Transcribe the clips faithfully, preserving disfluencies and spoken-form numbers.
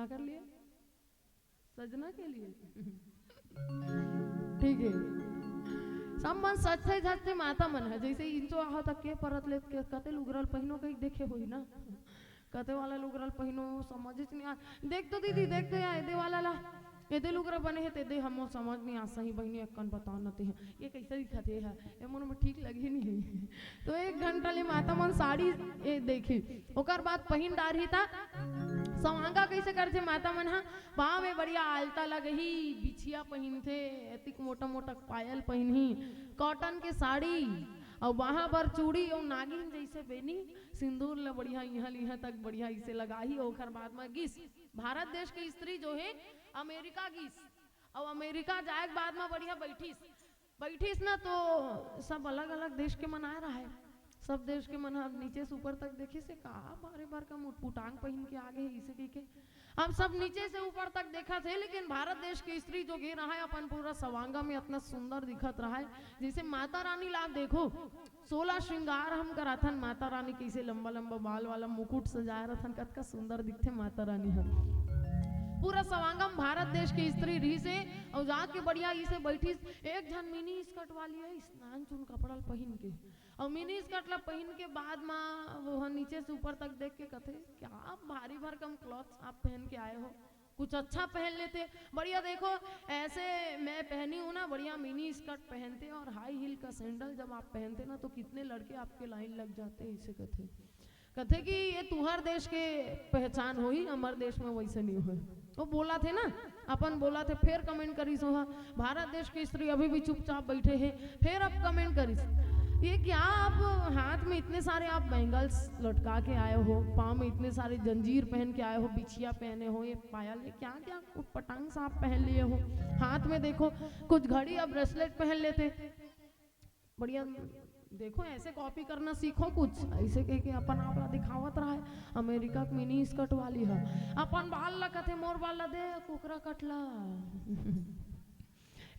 कर लिए? सजना के लिए। ठीक है, सब मन सजथे धजथे माता मन ह, जैसे इंचो आहो तक के परत ले के कते लुगरल पहिनो कहीं देखे होई ना। कते वाला लुगरल पहिनो समझ नहीं आ। देख तो दीदी, देख तो या एदे वाला ला, एदे लुगरा बने हे तेदे हमो समझ नहीं आ। सही बहिनी अक्कन बताओ न ते ह, ये कैसे दिखत हे, ये मोर में ठीक लगी नहीं है। तो एक घंटा ले माता मन साड़ी ए देखी, ओकर बाद पहिन डारही ता सवांगा कैसे करथे माता मन हा। पाँव में बढ़िया आलता लगही, बिछिया पहिनथे, एतिक मोटा मोटा पायल पहिनही, कॉटन के साड़ी, अउ बाहा बर चूड़ी, अउ नागिन जैसे बेनी सिंदूर ल बढ़िया इहाँ लिहाँ तक बढ़िया इसे लगाही। ओकर बाद म गिस भारत देश के स्त्री जो हे अमेरिका गिस, अउ अमेरिका जाए के बाद म बढ़िया बैठिस, बैठिस ना तो सब अलग-अलग देश के मन आए रहय। सब देश के मन ह नीचे से ऊपर तक देखिस हे, का भारी भरकम उटपुटांग पहिन के आ गे हे, इसे कहिके। अब सब नीचे से ऊपर तक देखत हे, लेकिन भारत देश के स्त्री जो गे रहय, अपन पूरा सवांगा में अतना सुंदर दिखत रहय, जैसे माता रानी ला आप देखो, सोलह श्रृंगार हम कराथन, माता रानी कैसे लंबा लंबा बाल वाला मुकुट सजाए रथन, कतका सुंदर दिखथे माता रानी ह। पूरा सवांगा म भारत देश के स्त्री रहिस हे, अउ जाके बढ़िया इसे बैठिस। एक झन मिनी स्कर्ट वाली आइस, नान चुन कपड़ा ल पहिन के, अउ मिनी स्कर्ट ला पहिन के बाद मा वो ह नीचे से ऊपर तक देख के कथे, "क्या भारी भरकम क्लॉथ्स आप पहन के आए हो, कुछ अच्छा पहन लेते।" बढ़िया देखो, ऐसे मैं पहनी हूँ ना, बढ़िया मिनी स्कर्ट पहनते और हाई हील का सैंडल जब आप पहनते ना, तो कितने लड़के आपके लाइन लग जाते, इसे कथे। कथे कि ये तुहर देश के पहचान होही, हमर देश में वैसे नहीं होय। वो बोलथे ना, अपन बोलथे, फेर कमेंट करिस हो, भारत देश के स्त्री अभी भी चुपचाप बैठे हे, फेर अब कमेंट करिस, ये क्या आप हाथ में इतने सारे आप बैंगल्स लटका के आए हो, पाँव में इतने सारे जंजीर पहन के आए हो, बिछिया पहने हो, ये पायल, ये क्या क्या उटपटांग सा आप पहन लिए हो, हाथ में देखो कुछ घड़ी या ब्रेसलेट पहन लेते। बढ़िया, देखो, ऐसे कॉपी करना सीखो कुछ, ऐसे कह के अपन आप ला दिखावत रहय। अमेरिका के मिनी स्कर्ट वाली ह, अपन बाल ला कथे, "मोर बाल ला दे, कुकरा कटला।"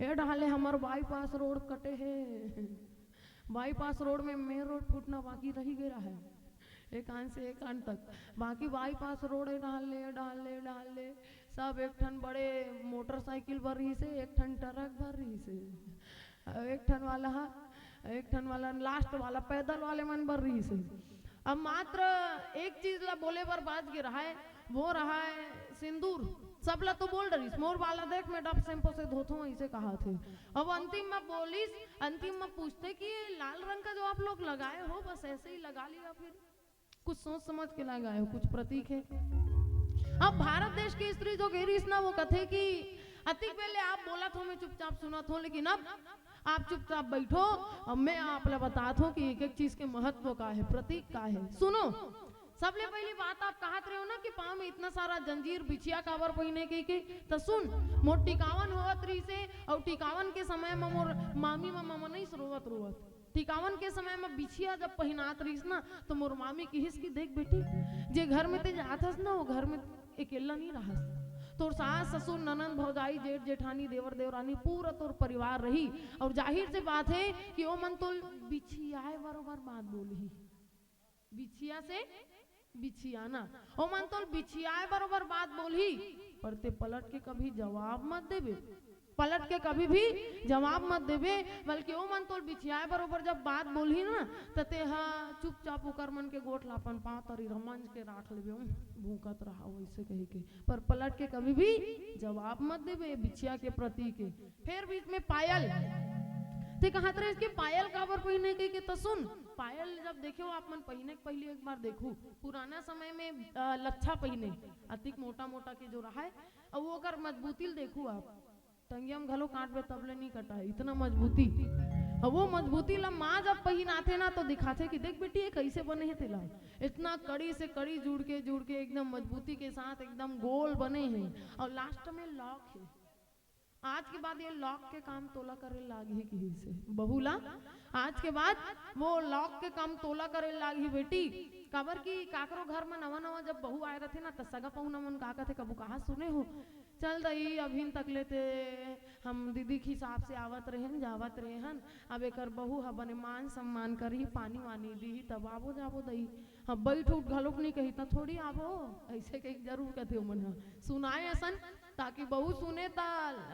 ए डाले हमर बाईपास रोड कटे हे, बाईपास रोड में मेन रोड फूटना बाकी रही गे रहय, एक कान से एक कान तक, बाकी बाईपास रोड ए डाल ले, डाल ले, डाल ले, सब एक ठन बड़े मोटरसाइकिल भर रहिस हे, एक ठन ट्रक भर रहिस हे। अउ एक ठन वाला ह, एक ठन वाला लास्ट वाला पैदल वाले मन बर रहिस हे। अब मात्र एक चीज ला बोले बर बाच गे रहय, वो रहय सिंदूर। सब ला तो बोल डरिस, "मोर बाल ला देख, मैं डब शैम्पू से धोथों," ऐसे कहाथे। अब अंतिम में बोलिस, अंतिम में पूछथे कि ये लाल रंग का जो आप लोग लगाए हो, बस ऐसे ही लगा लिया फिर? कुछ सोच समझ के लगाए हो, कुछ प्रतीक हे। अब भारत देश के स्त्री जो गे रहिस ना, वो कथे कि अतिक बेले आप बोलत हो, मैं चुपचाप सुनत हो, लेकिन अब आप चुपचाप बैठो, अब मैं आप ला बतात हो कि एक एक चीज के महत्व का हे, प्रतीक का हे। सुनो, सबले पहली बात आप कहत रहे हो ना कि पाँव में इतना सारा जंजीर, बिछिया काबर पहिने के, के, त सुन, मोर टिकावन होवत रहिस हे, अउ टिकावन के समय म मोर मामी म ममनइस रोवत रोवत। टिकावन के समय म बिछिया जब पहिनात रहिस ना, तो मोर मामी किहिस कि, "देख बेटी, जे घर में ते जात हस ना, वो घर में अकेल्ला नहीं रहस। तोर सास, ससुर, ननंद, भौजाई, जेठ, जेठानी, देवर, देवरानी, पूरा तोर परिवार रही। अउ जाहिर से बात हे कि ओमन तोल बिछियाए बरोबर बात बोलही।" बिछिया से बिछियाना। ओमन तोल बिछियाए बरोबर बात बोलही, पर ते पलट के कभी जवाब मत देबे। पलट के कभी भी जवाब मत देबे, बल्कि ओमन तोल बिछियाए बरोबर जब बात बोलही ना, त ते ह चुपचाप ओकर मन के गोठ ला अपन पाँव तरी रमंज के राख लेबे, "उह, भूंकत रहा," वैसे कही के, पर पलट के कभी भी जवाब मत देबे बिछिया के प्रति के। फेर बीच में पायल, ते कहत रहे कि पायल काबर पहिने के, के त सुन, पायल जब देखे हो आप मन पहिने के पहली एक बार देखू, पुराना समय में, अ, लच्छा पहिने, अतिक मोटा मोटा के जो रहा है, अउ ओकर मजबूती ल देखू आप, टंगिया में घलो काटबे तब ले नहीं कटा है, इतना मजबूती। अब वो मजबूती ला माँ जब पहिनाथे ना तो दिखाथे कि देख बेटी ये कैसे बने है तेला, इतना कड़ी से कड़ी जुड़ के, जुड़ के एकदम मजबूती के साथ एकदम गोल बने हैं। और लास्ट में लॉक है, आज के बाद ये लॉक के काम तोला करे लागही किहिसे बहू ला। आज के बाद वो लॉक के काम तोला करे लागही बेटी। काबर कि काकरो घर म नवा नवा जब बहू आए रथे ना, त सगा पहुना मन का कथे, कभू कहाँ सुने हो, "चल दई, अभिन तक लेते हम दीदी के हिसाब से आवत रहेन, जावत रहेन, अब एकर बहू ह बने मान सम्मान करही, पानी वानी दीही, तब आबो जाबो दई, हम बैठ उठ घलोक नहीं कही, त थोड़ी आबो।" ऐसे कही जरूर कथे ओमन ह। सुनाए असन, ताकि बहू सुने, त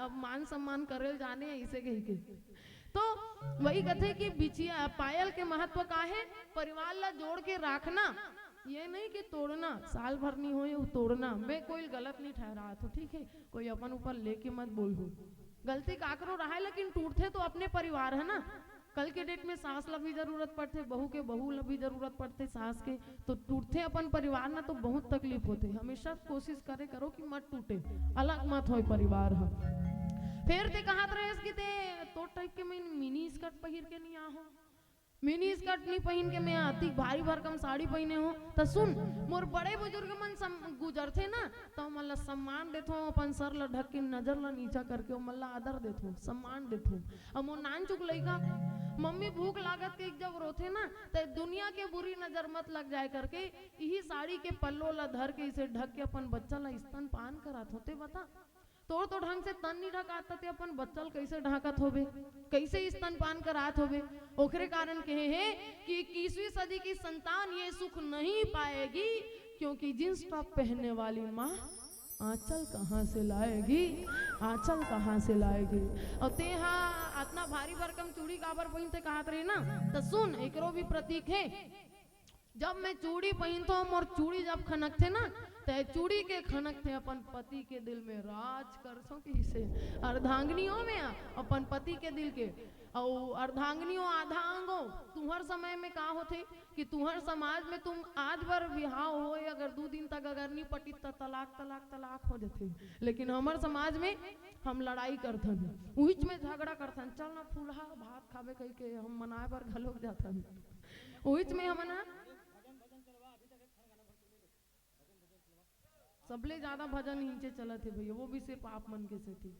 अब मान सम्मान करेल जाने, ऐसे कही के। तो वही कथे कि बिछिया पायल के महत्व का है? परिवार ला जोड़ के रखना, ये नहीं कि तोड़ना। साल भर नहीं होए, वो तोड़ना। मैं कोई गलत नहीं ठहरात हूँ, ठीक है? कोई अपन ऊपर लेके मत बोलहू। गलती काकरो रहे, लेकिन टूटथे तो अपने परिवार है ना। कल के डेट में सास ला भी जरूरत पड़थे, बहू के, बहू ला भी जरूरत पड़थे सास के, तो टूटथे अपन परिवार ना, तो बहुत तकलीफ होथे। हमेशा कोशिश करे करो कि मत टूटे, अलग मत होए परिवार ह। फेर ते कहत रहेस कि ते तो टाइप के मैं मिनी स्कर्ट पहिर के नहीं आहो, मिनी स्कर्ट नहीं पहिन के मैं अतिक भारी भरकम साड़ी पहिने हो। त सुन, मोर बड़े बुजुर्ग मन सम-, गुजरथे ना, त ओमन ला सम्मान देथो, अपन सर ला ढक के, नजर ला नीचा करके ओमन ला आदर देथो, सम्मान देथो। अब मोर नानचुक लइका, मम्मी भूख लागत के जब रोथे ना, त दुनिया के बुरी नजर मत लग जाए करके इही साड़ी के पल्लो ला धर के, इसे ढक के अपन बच्चा ला स्तनपान करात होते। बता, तोर तो ढंग से तन नहीं ढकात, ते अपन बच्चा ल कैसे ढांकत होबे, कैसे स्तनपान करात होबे? ओकरे कारण कहे हे कि इक्कीसवीं सदी की संतान ये सुख नहीं पाएगी, क्योंकि जींस टॉप पहनने वाली माँ आंचल कहाँ से लाएगी, आंचल कहाँ से लाएगी? और तेहा अतना भारी भरकम चूड़ी काबर पहिनते कहत रही ना, त सुन, एकरो भी प्रतीक है। जब मैं चूड़ी पहिनथों, मोर चूड़ी जब खनकथे ना, त चूड़ी के खनकथे अपन पति के दिल में राज करथों, किसे अर्धांगिनी हो मैं अपन पति के दिल के। अउ अर्धांगिनी हो, आधा अंग हो। तुहर समय में का होथे कि तुहर समाज में तुम आज बर बिहाव होए, अगर दू दिन तक अगर नहीं पटित, त तलाक, तलाक, तलाक हो जथे। लेकिन हमर समाज में हम लड़ाई करथन, उहिच में झगड़ा करथन, "चल ना फूलहा, भात खाबे," कहि के हम मनाए बर घलोक जाथन। उहिच में हमन ह सबले ज्यादा भजन हिंचे चलत हे भैया, वो भी सिर्फ आप मन के सेती।